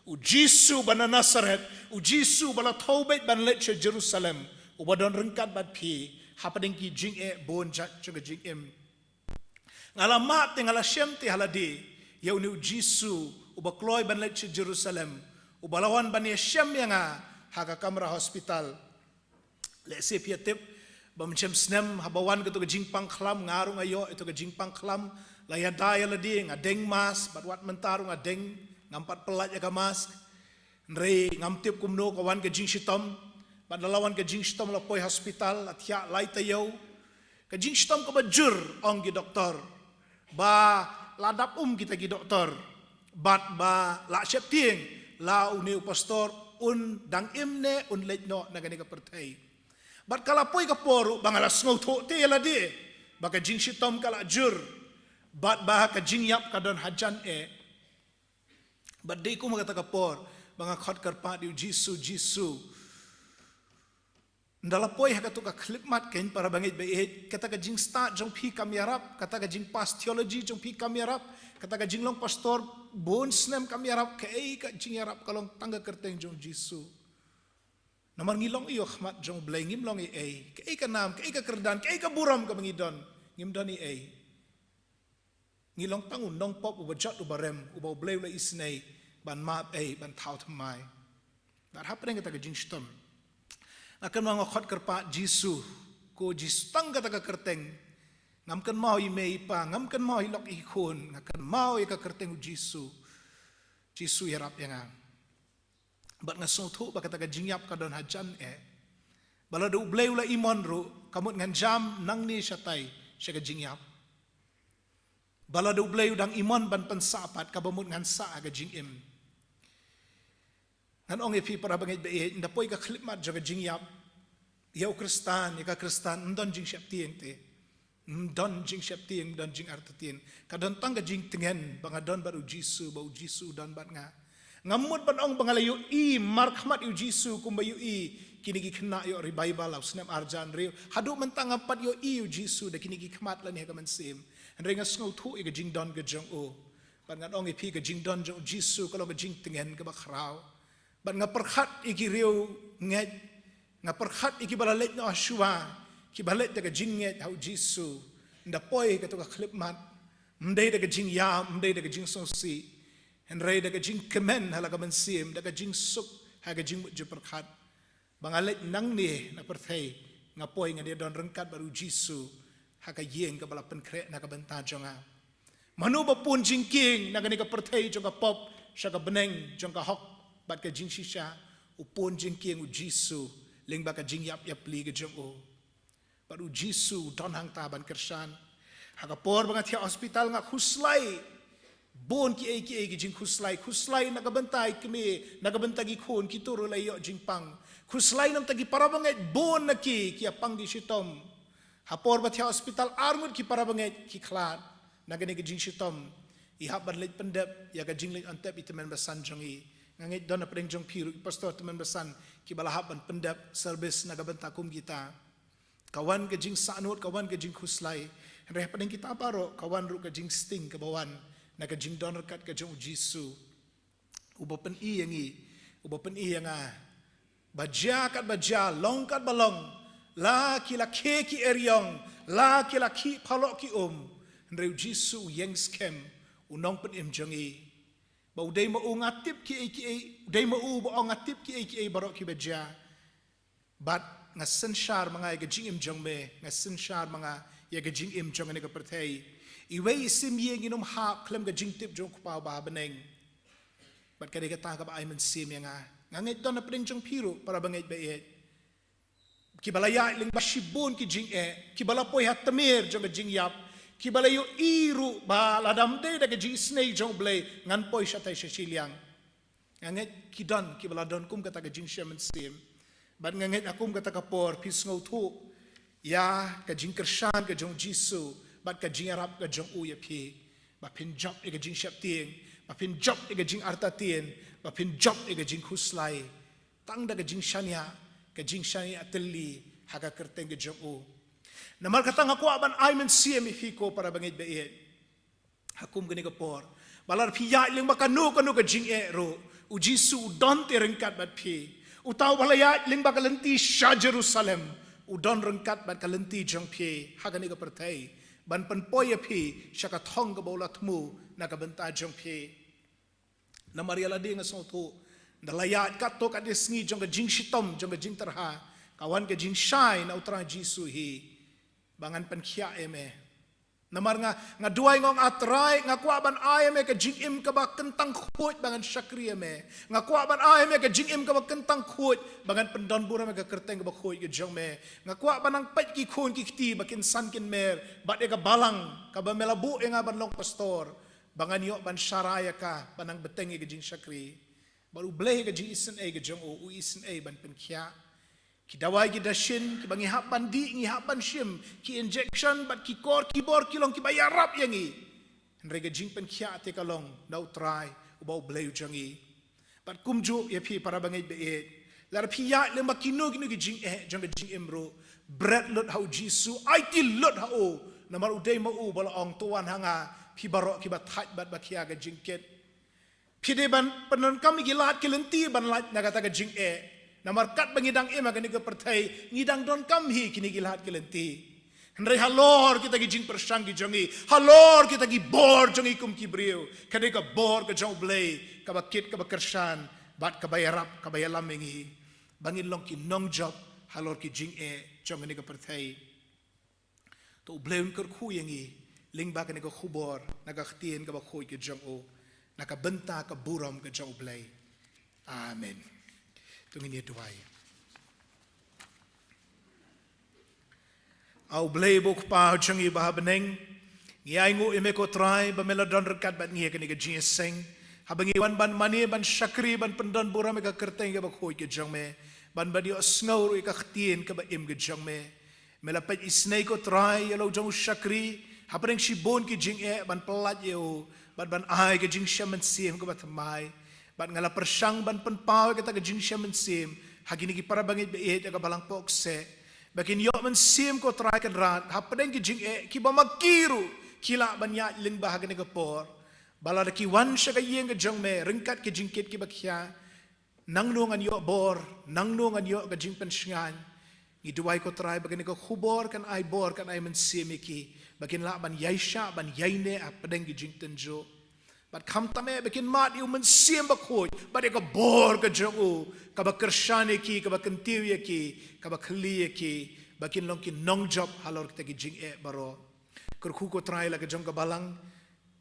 U Jisu ba na Nasareth, u Jisu ba la thew beit ban leit sha Jerusalem, uba don ryngkat bad phi hapdeng ki jingeh bun jait jong ka jingim. Nga la mad te, nga la shem te ha lade ïa une u Jisu uba kloi ban leit sha Jerusalem, uba la wan ban ïashem ïa nga ha ka kamra hospital. Lehse phi ïatip ba mynshem snem haba wan kato ka jingpang khlam, nga ruh nga ïoh ïa kato ka jingpang khlam, la ïada ïa lade, nga deng mask, bad wat mynta ruh nga deng, ngam pat pyllait ïa ka mask. Hynrei ngam tip kumno ka wan ka jingshitom, bad la la wan ka jingshitom la poi hospital, la thiah lai taïew. Ka jingshitom kaba jur, ong ki doktor, ba la dap um kita ki doktor, bad ba la sheptieng la une u pastor un dang im ne un leit noh na kane ka pyrthei. Bad ka la poi ka por ruh ba nga la sngewthuh te ïa lade ba ka jingshitom ka la jur, bad ba ka jingïap ka don hajan eh. Bad dei kum ha kata ka por ba nga khot kyrpad ïa u Jisu, Jisu, ynda la poi ha kato ka khyllipmat, keiñ para bangeit ba ïeit, kata ka jingstad jong phi kam ïarap, kata ka jingpass theology jong phi kam ïarap, kata ka jinglong pastor bun snem kam ïarap. Kaei ka jingïarap? Ka long tang ka kyrteng jong u Jisu. Namar ngi long ïa u ha khmat jong U Blei, ngim long ei ei. Kaei ka nam, kaei ka kyrdan, kaei ka burom kaba ngi don? Ngim don ei ei. Ngi long tang u nongpop uba jot uba rem, uba U Blei u la isynei ban map ei, ban thaw thymmai. Bad hapdeng kata ka jingshitom, nga kynmaw nga khot kyrpad Jisu, ko Jisu, tang kata ka kyrteng. Ngam kynmaw i mei i pa, ngam kynmaw i lok i khun, nga kynmaw ïa ka kyrteng u Jisu. Jisu, ïarap ïa nga. Bad nga sngewthuh ba kata ka jingïap ka don hajan eh. Ba lada U Blei u la imon ruh, ka mut ngan jam nangne shatai sha ka jingïap. Ba lada U Blei u dang imon ban pynsah pat, kaba mut ngan sah ha ka jingim. Ngan ong ïa phi para bangeit ba ïeit, ynda poi ka khyllipmat jong ka jingïap, ïa u Khristan, ïa ka Khristan, ym don jingsheptieng te. Ym don jingsheptieng, ym don jingartatien. Ka don tang ka jingtngen ba nga don bad u Jisu, ba u Jisu u don bad nga. Ngam mut ban ong ba nga la ïohi markhmat ïa u Jisu kumba ïohi kine ki khynnah ïoh revival ha u snem arhajar hynriew. Haduh mynta ngam pat ïohi ïa u Jisu da kine ki khmat lane ha ka mynsiem. Hynrei nga sngewthuh ïa ka jingdon ka jong u. Bad ngan ong ïa phi, ka jingdon jong u Jisu ka long ka jingtngen kaba khraw. Bad nga pyrkhat ïa ki riewngeit, nga pyrkhat ïa kiba la leit noh shuwa, kiba leit da ka jingngeit ha u Jisu, ynda poi kato ka khyllipmat, ym dei da ka jingïam, ym dei da ka jingsngewsih, hynrei da ka jingkmen ha la ka mynsiem, da ka jingsuk ha ka jingmut jingpyrkhat. Ba nga leit nangne na pyrthei, nga poi ngan ïadon ryngkat bad u Jisu ha ka ïing kaba la pynkhreh na ka bynta jong nga. Mano ba pun jingkieng na kane ka pyrthei jong ka pop sha ka bneng jong ka hok bad ka jingshisha? U pun jingkieng u Jisu lyngba ka jingïap ïapli ka jong u. Bad u Jisu u don hangta ban kyrshan. Ha ka por ba nga thiah hospital nga khuslai bun kiei kiei ki jingkhuslai, khuslai na ka bynta i kmie, na ka bynta ki khun, kito ruh la ïoh jingpang. Khuslai namar ki para bangeit bun na ki, ki ïa pang ki shitom. Ha por ba thiah hospital arngut ki para bangeit ki khlad na kane ka jingshitom. I hap ban leit pyndep ïa ka jingleit on tep i tymmen basan jong i. Nga ngeit don na pdeng jong phi ruh i pastor tymmen basan kiba la hap ban pyndep service na ka bynta kum kita. Ka wan ka jingsahnud, ka wan ka jingkhuslai. Hynrei hapdeng kita baroh ka wan ruh ka jingsting kaba wan na ka jingdon ryngkat ka jong u Jisu. Uba pyni ïa ngi, uba pyni ïa nga. Ba jia kat ba jia, long kat ba long. La ki la khie ki eriong, la ki la khie phalok ki um. Hynrei u Jisu u ïeng skhem, u nongpynim jong ngi. Ba u dei ma u nga tip kiei kiei, u dei ma u ba ong nga tip kiei kiei baroh kiba jia. Bad nga synshar ma nga ïa ka jingim jong me, nga synshar ma nga ïa ka jingim jong kane ka pyrthei. Iwei i sim ïing in ym hap khlem ka jingtip jong u Kpa uba ha bneng. Bad ka dei kata kaba ai mynsiem ïa nga. Nga ngeit don hapdeng jong phi ruh para bangeit ba ïeit, kiba la ïaid lyngba shibun ki jingeh, kiba la poi ha tmier jong ka jingïap, kiba la ïohi ruh ba lada ym dei da ka jingisynei jong U Blei ngan poi shatai sha shiliang. Nga ngeit ki don kiba la don kum kata ka jingshai mynsiem. Bad nga ngeit ha kum kata ka por phi sngewthuh ïa ka jingkyrshan ka jong U Jisu bad ka jingïarap ka jong u ïa phi, ba phin jop ïa ka jingsheptieng, ba phin jop ïa ka jingartatien, ba phin jop ïa ka jingkhuslai. Tang da ka jingshaniah, ka jingshaniah tylli ha ka kyrteng ka jong u. Namar kata nga kwah ban ai mynsiem ïa phi ko para bangeit ba ïeit ha kum kane ka por, ba lada phi ïaid lyngba kano kano ka jingeh ruh, U Jisu u don te ryngkat bad phi. Uta uba la ïaid lyngba ka lynti sha Jerusalem u don ryngkat bad ka lynti jong phi ha kane ka pyrthei, ban pynpoi ïa phi sha ka thong kaba u la thmu na ka bynta jong phi. Namar ïa lade nga sngewthuh, da la ïaid katto katne sngi jong ka jingshitom jong ka jingtyrha, ka wan ka jingshai na U Trai Jisu hi ba ngan pynkhiah ïa me. Namar nga, nga duwai, nga ong, A Trai, nga kwah ban ai ïa me ka jingim kaba kyntang khuid ba ngan shakri ïa me. Nga kwah ban ai ïa me ka jingim kaba kyntang khuid ba ngan pyndonburom ïa ka kyrteng kaba khuid ka jong me. Nga kwah ban nang peit ki khun ki kti ba kin san kin mer bad ïa ka balang kaba me la buh ïa nga ban long pastor, ba ngan ïoh ban sharai ïa ka, ban nang bteng ïa ka jingshakri. Bad U Blei ha ka jingisynei ka jong u, u isynei ban pynkhiah. Ki dawai ki dashin kiba ngi hap ban dih, ngi hap ban shim, ki injection bad ki kor ki bor ki long kiba ïarap ïa ngi. Hynrei ka jingpynkhiah te ka long na U Trai uba U Blei u jong ngi. Bad kumjuh ïa phi para bangeit ba ïeit, lada phi ïaid lyngba kino kino ki jingeh jong ka jingim ruh, bret lut ha U Jisu, aiti lut ha u. Namar u dei ma u ba la ong, To wan ha nga phi baroh kiba thait bad ba khia ka jingkit. Phi dei ban pyndonkam ïa ki lad ki lynti ban lait na kata ka jingeh. Namar katba ngi dang im ha kane ka pyrthei ngi dang donkam hi kine ki lad ki lynti. Hynrei halor kita ki jingpyrshang ki jong ngi, halor kita ki bor jong ngi kum ki briew, ka dei ka bor ka jong U Blei kaba kit kaba kyrshan bad kaba ïarap kaba ïalam ïa ngi ba ngin long ki nongjop halor ki jingeh jong kane ka pyrthei. To U Blei un kyrkhu ïa ngi lyngba kane ka khubor na ka ktien kaba khuid ka jong u, na ka bynta ka burom ka jong U Blei. Amen. To ngin ïa duwai. A U Blei ba U Kpa jong ngi ba ha bneng, ngi ainguh ïa me ko Trai ba me la don ryngkat bad ngi ha kane ka jingïaseng, haba ngi wan ban mane ban shakri ban pyndonburom ïa ka kyrteng kaba khuid ka jong me, ban ban ïohsngew ruh ïa ka ktien kaba im ka jong me. Me la peit isynei ko Trai ïa la u jong u shakri hapdeng shibun ki jingeh ban pyllait ïa u bad ban ai ka jingshai mynsiem kaba thymmai. Bad nga la pyrshang ban pynpaw ïa kata ka jingshai mynsiem ha kine ki para bangeit ba ïeit ïa ka balang Pohkseh, ba kin ïoh mynsiem ko Trai Kynrad hapdeng ki jingeh kiba ma ki ruh ki lah ban ïaid lyngba ha kane ka por. Ba lada ki wan sha ka ïing ka jong me ryngkat ki jingkit kiba khia, nangno ngan ïoh bor, nangno ngan ïoh ka jingpynshngaiñ. Ngi duwai ko Trai ba kane ka khubor kan ai bor, kan ai mynsiem ïa ki ba kin lah ban ïaishah ban ïaineh hapdeng ki jingtynjuh. Bad khamtam eh ba kin mad ïa u Mynsiem Bakhuid bad ïa ka bor ka jong u kaba kyrshan ïa ki, kaba kyntiew ïa ki, kaba khyllie ïa ki ba kin long ki nongjop halor kita ki jingeh baroh. Kyrkhu ko Trai la ka jong ka balang,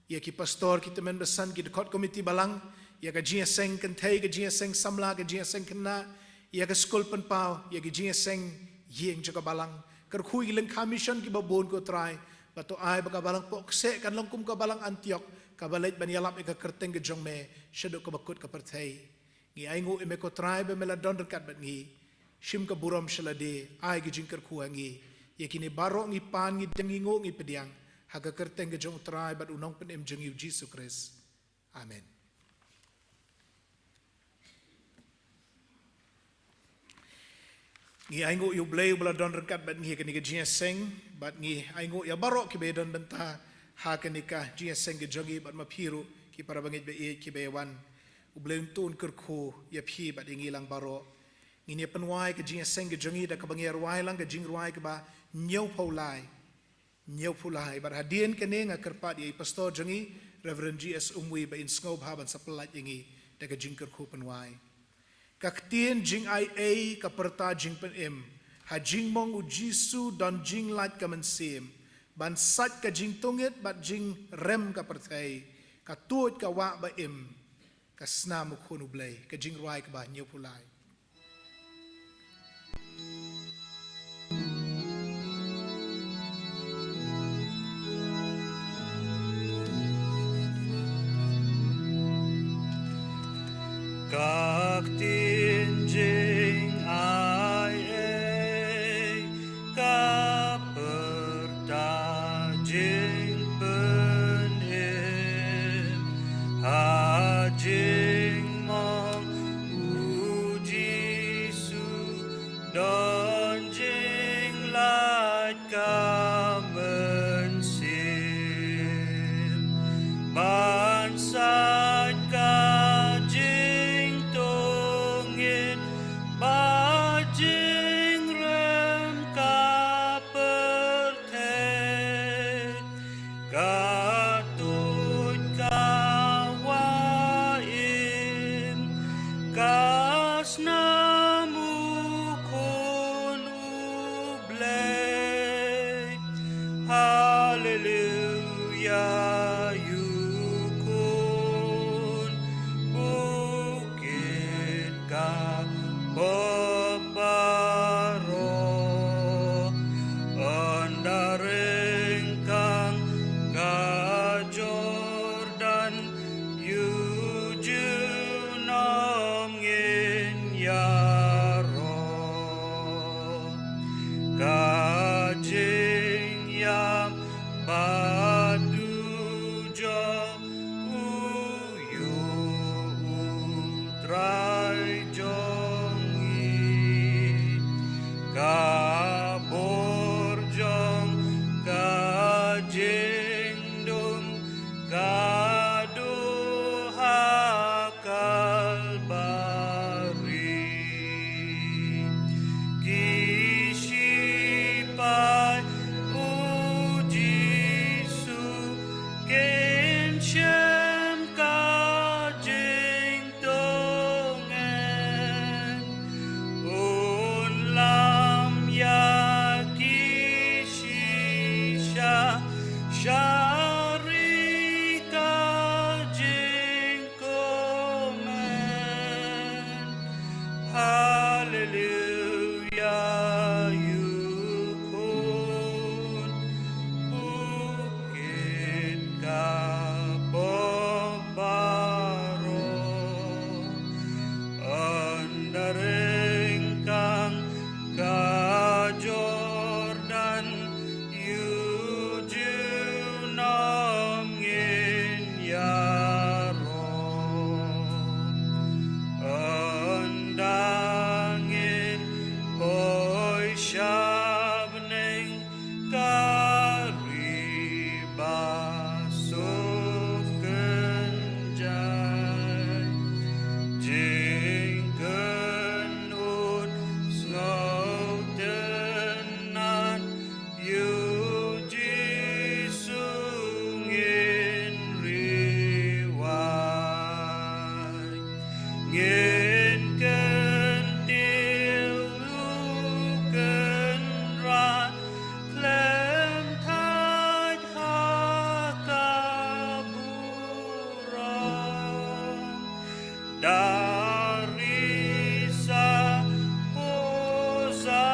ïa ki pastor, ki tymmen basan, ki dkhot komiti balang, ïa ka jingïaseng kynthei, ka jingïaseng samla, ka jingïaseng khynnah, ïa ka skul pynpaw, ïa ka jingïaseng ïing jong ka balang. Kyrkhu ïa ki lyngkha mission kiba bun ko Trai, ba to ai ba ka balang Pohkseh kan long kum ka balang Antiok kaba leit ban ïalap ïa ka kyrteng ka jong me shaduh kaba kut ka pyrthei. Ngi ainguh ïa me ko Trai ba me la don ryngkat bad ngi. Shim ka burom sha lade, ai ka jingkyrkhu ha ngi. Ïa kine baroh ngi pan, ngi dang, ngi nguh, ngi pdiang ha ka kyrteng ka jong u Trai bad u Nongpynim jong ngi u Jisu Khrist. Amen. Ngi ainguh ïa u Blei uba la don ryngkat bad ngi ha kane ka jingïaseng, bad ngi ainguh ïa baroh kiba ïadon bynta ha kane ka jingïaseng ka jong ngi, bad ma phi ruh ki para bangeit ba ïeit kiba ïawan. U Blei un to un kyrkhu ïa phi bad ïa ngi lang baroh. Ngin ïa pynwai ka jingïaseng ka jong ngi da kaba ngi ïa rwai lang ka jingrwai kaba hynñiewphew lai. Hynñiewphew lai. Bad hadien kane nga kyrpad ïa i pastor jong ngi, Reverend G S Umwi, ba in sngewbha ban sa pyllait ïa ngi da ka jingkyrkhu pynwai. Ka ktien jingaiei ka pyrta jingpynim, ha jingmong u Jisu don jinglait ka mynsiem, ban sait ka jingtngit bad jingrem ka pyrthei, ka tuid ka wah ba im, ka snam u Khun u Blei, ka jingrwai kaba hynñiewphew lai. Ka ktien jingai ei ka pyrta jingpynim ha jingmong u Jisu, don jinglait ka mynsiem ban sait ka jingtngit bad jingrem ka pyrthei. Ka tuid ka wah im, ka snam u Khun u Blei. Haleluya, ïa u Khun bukit ka pop baroh, ynda ryngkang ka Jordan, ïa u junom ngin ïaroh. Ka jingïap bad dujok u ïoh u Trai jong ngi. Ka bor jong ka jingdum ka duh ha Kalbari. Ki shipai u Jisu kin shem ka jingtngit. Un lam ïa ki shisha sha ri ka jingkmen. Haleluya, ïa u Khun bukit ka pop baroh, ynda ryngkang ka Jordan, ïa u junom ngin ïaroh. Ynda ngin poi sha bneng ka ri ba suk kynjai, jingkynnoh sngewtynnat ïa u Jisu ngin riewai. Ngin kyntiew u Kynrad khlem thait ha ka burom. Da ri sa Hosanna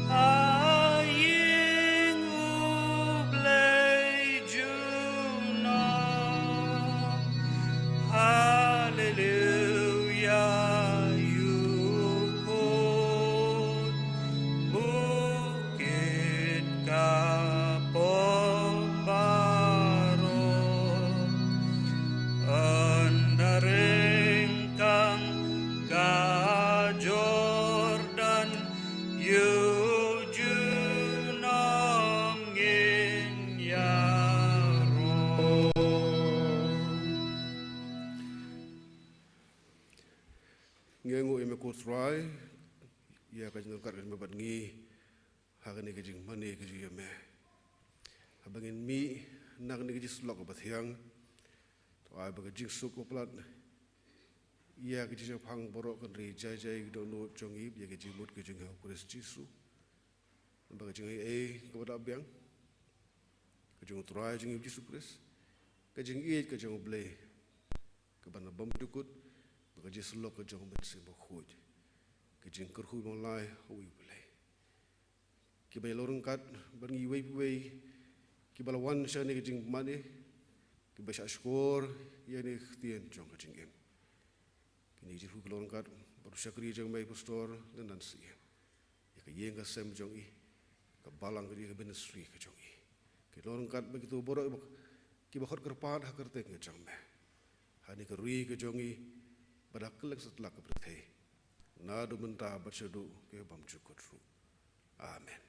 ha ïing u Blei junom. Haleluya, ïa u Khun bukit ka pop baroh, ynda ryngkang ka Jordan, ïa u junom ngin ïaroh. Ngi ainguh ïa me ko Trai, ïa ka jingryngkat kaba me bad ngi ha kane ka jingmane ka jong me. Haba ngin mih na kane ka jingsyllok kaba thiang, to ai ba ka jingsuk ba palat ïa ka jingshaphang baroh kan ri jai jai ka dohnud jong ngi ïa ka jingmut ka jong ngi ha u Khrist Jisu. ba ka jingaiei kaba da biang ka jong U Trai jong ngi U Jisu Khrist, ka jingïeit ka jong U Blei kaba na bymjukut, bad ka jingsyllok ka jong U Mynsiem Bakhuid, ka jingkyrkhu ba long lai ha uwei U Blei, kiba ïalong ryngkat bad ngi uwei pa uwei kiba la wan sha kane ka jingmane, kiba shahshkor ïa kane ka ktien jong ka jingim. Kine ki jingkyrkhu ki long ryngkat bad u shakri jong me, Pastor Lyndon Syiem, ïa ka ïing ka sem jong i, ka balang ka, ïa ka ministry ka jong i. Ki long ryngkat bad kito baroh kiba khot kyrpad ha ka kyrteng ka jong me, ha kane ka ri ka jong i, bad ha kylleng satlak ka pyrthei, naduh mynta bad shaduh ka bymjukut ruh. Amen.